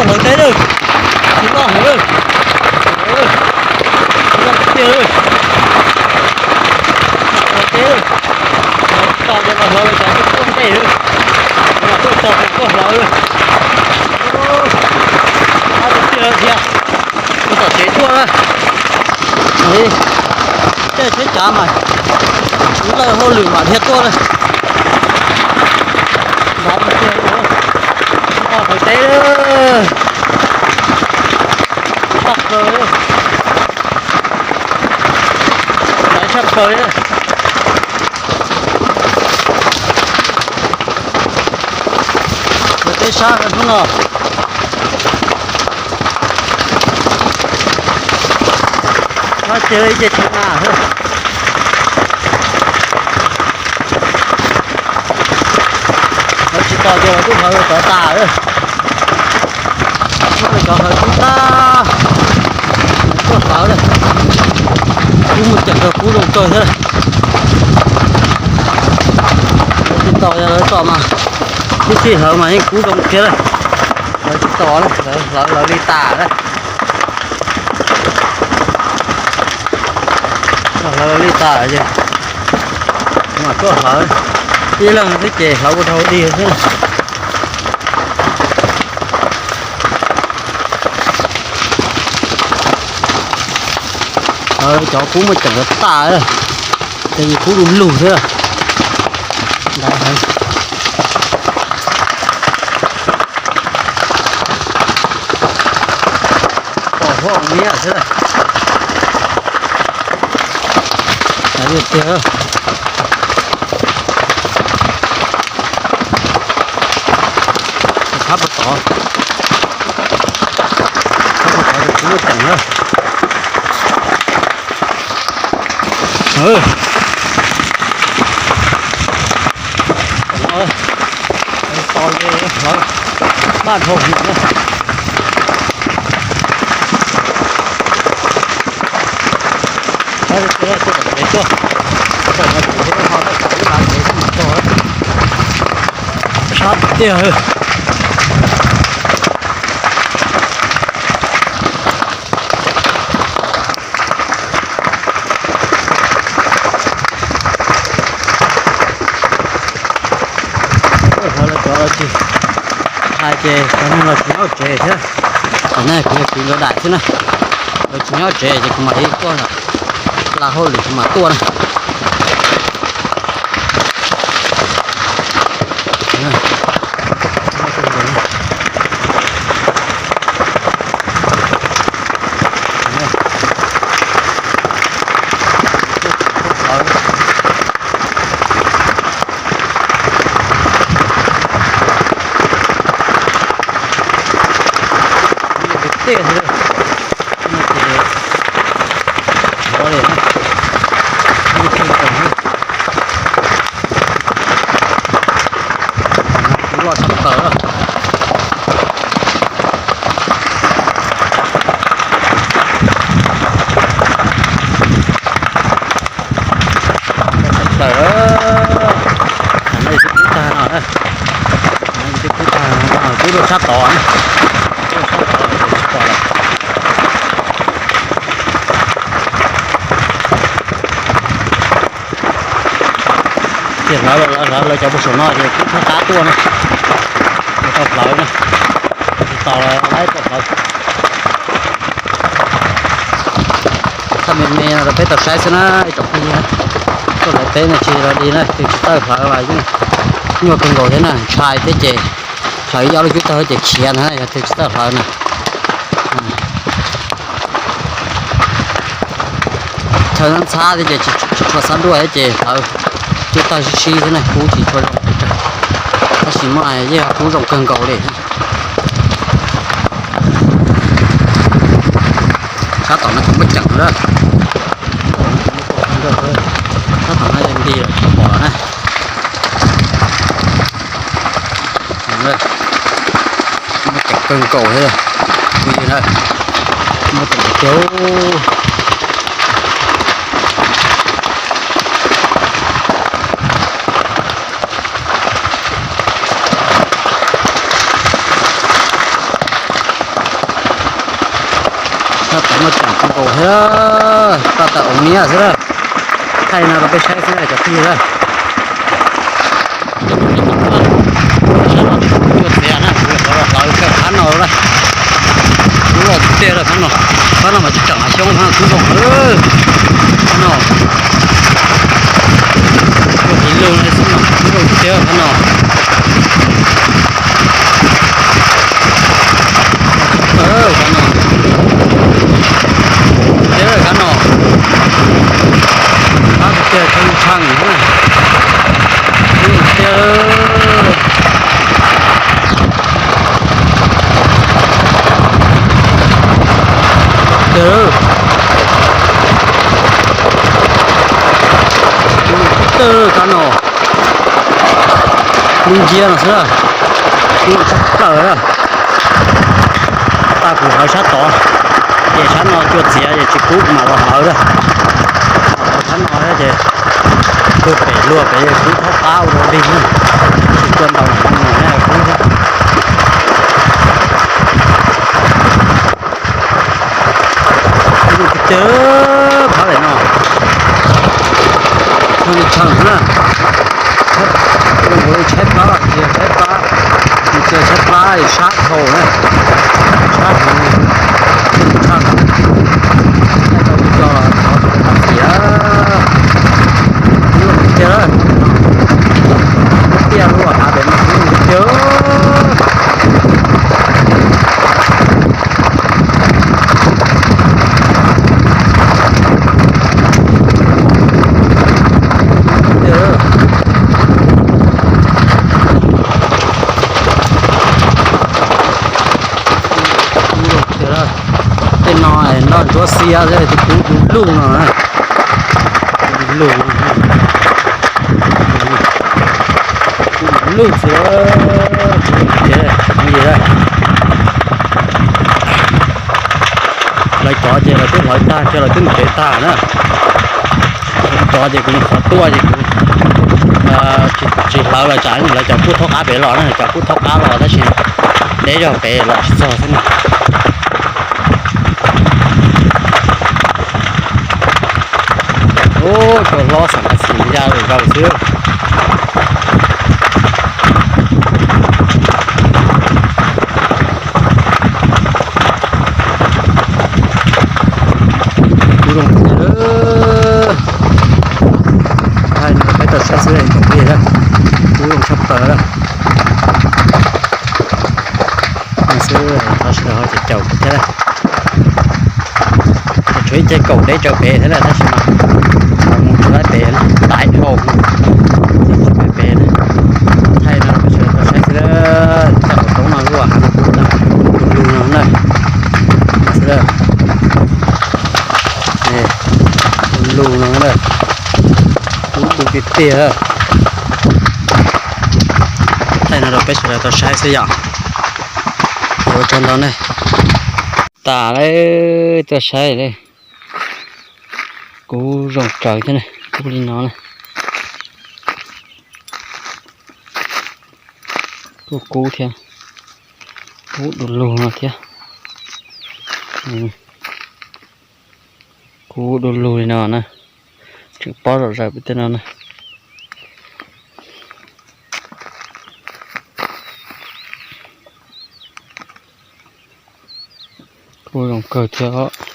Tuaj hlawv teb lawm, tsis loj heev lawm, tsis loj tiag lawm. Hlawv teb lawm, tos cov laus hlawv, cov tuaj ntej lawm, tuaj tos tuaj hlawv lawm. Ab tiag tiag, mus tom tsev tuaj na. Caij tsheb cav mas lawj hauj lwm mam dhia tuaj na. Nrov tiag tiag, hlawv teb lawm. Tshaj plaws li, tshaj plaws li. Hlawv teb sab hnub no. Sab tiag li, ces tsis nas. Lawv tsis tos ces lawv twb hlawv tod tas lawm. Muab cov hlawv kub tag, tuaj hlawv lawm. Kub muaj ceem kawg, kub zoo kawg thiab. Lawv tsis tos, yog lawv tos mas, tib si hlawv mas yeej kub zoo thiab lawm. Lawv tsis tos na, lawv hlawv lawv li tas na. Hlawv lawv li tas ces mam tuaj hlawv. Ib leeg xwb ces hlawv ua dhau dig xwb na. Cov kub muaj ceem tag, ces kub du lug thiab. Pom huaj miab xwb. Tiag, tshab puag tod, tshab puag tod ces kuv muaj ceem na. Tos ces hlawv maj dhau heev na. Sab tiag tiag. Hlawv los cov los tsis hais ces cov neeg los tsis nyob tsev thiab. Tam no kuv yog kwv nkawd daim xwb na. Lawv tsis nyob tsev ces kuv mam li tuaj lawm. Hla hauj lwm kuv mam tuaj na. Tej li, loj tshaj plaws. Tshaj plaws. Tam no yus twb kub tag no, yus twb kub tag no, kub rau sab tod na. Kub rau sab tod, tsis pom lawm. Ces hlawv, hlawv, hlawv cov puag saum no ces kub thab qab tuaj na. Tau hlawv na. Tsis tos lawv tau hlawv. Thaj me me no rau peb tau saib xwb na ib tsoom phooj ywg na. Tuaj hlawv teb no tsis los li na, twb tsis tawj hlawv mas yeej nyuaj kawg nkaus thiab na, ntshai thiab ces hlawv ib ob lub cub tawg ces khiav na, yog twb tsis tawj hlawv na. Chaw ntxhab ntxhab thiab ces tsis tshua xab duaj thiab ces hlawv cub tawg sib sib xwb na, kub tsis tshua zoo pes tsawg. Tab sis mas yeej kub zoo kawg nkaus li. Sab tom no kuv muaj ceem lawm. Sab tom no nti lawm tsis pom lawm na. Muaj ceem kawg nkaus thiab. Muaj ceem tiag. Txog tom no tseem nkaus thiab, txog tom ub niab xwb na. Thaij no rau peb saib xwb na cov phooj ywg na. Cua txiav na, kuv yuav hlawv kawg phab no lawm. Kub los tiag tiag lawm phab no. Phab no mas tseem hav xyoob, phab no kub zoo lawm. Phab no cua tiv lug no xwb mas kub zoo tiag tiag phab no. Phab no tiag phab no. Phab tiag tshee tshee na. Kub zoo tiag. Tiag. Tag kab no, lub nciab no xwb, lub tshaj plaws na. Tag kuv hlawv sab tod, ces sab no cua txiav ces tsis pub kuv mam los hlawv na. Hlawv sab no thiab ces tuag pem luag pem kub thaub qab ua rau dig na. Tsis cua ntaus no kub thiab. Tiag, phab lawm no. Tshee tshee na. Tshaib, tshaib plab, tshaib plab, tshaib plab sab dhau na. Sab dhau, tshee. Thaij tau ib co los thov txim, tiag, tiag lub hav pem no tiag. Tej no noj ntsuab xiab xwb, tus kub du lug no. Du lug, kub du lug xwb. Lawv cov ces lawv twb hlawv tag, ces lawv twb mus tsev tag na. Lawv cov ces kuv mus qhov tuaj ces kuv tsis hlawv lawv tsam lawv cov kub thaub qab pem los na, cov kub thaub qab los tab sis deb zog pem los tsis txog xwb na. Ub, cua hlob xam as xis ya zaws xwb. Kub zoo tiag. Thaij no peb tau saib xwb, kub zoo tshaj plaws lawm. Xwb, tau sawv daws ho caum kuv thiab. Tshuav ib ce kaum deb tsawv pem thiab na, tab sis mas mus tsis laib pem na, tais dhau, tsis pem na. Thaij no peb sawv daws tau saib xwb, txoj hauv roob no luaj hav no kub tag, du lug no na. Xwb, du lug no na, kub du tiag tiag. Thaij no rau peb sawv daws tau saib xwb yom. Ua tsaug ntau ne. Tas lawm, tuaj saib lawm. Kub zoo kawg thiab na, kub li no na. Kub kub thiab, kub du lug no thiab. Kub du lug li no na, tseem pob zom zaws pem tej no na. Kub zoo kawg thiab.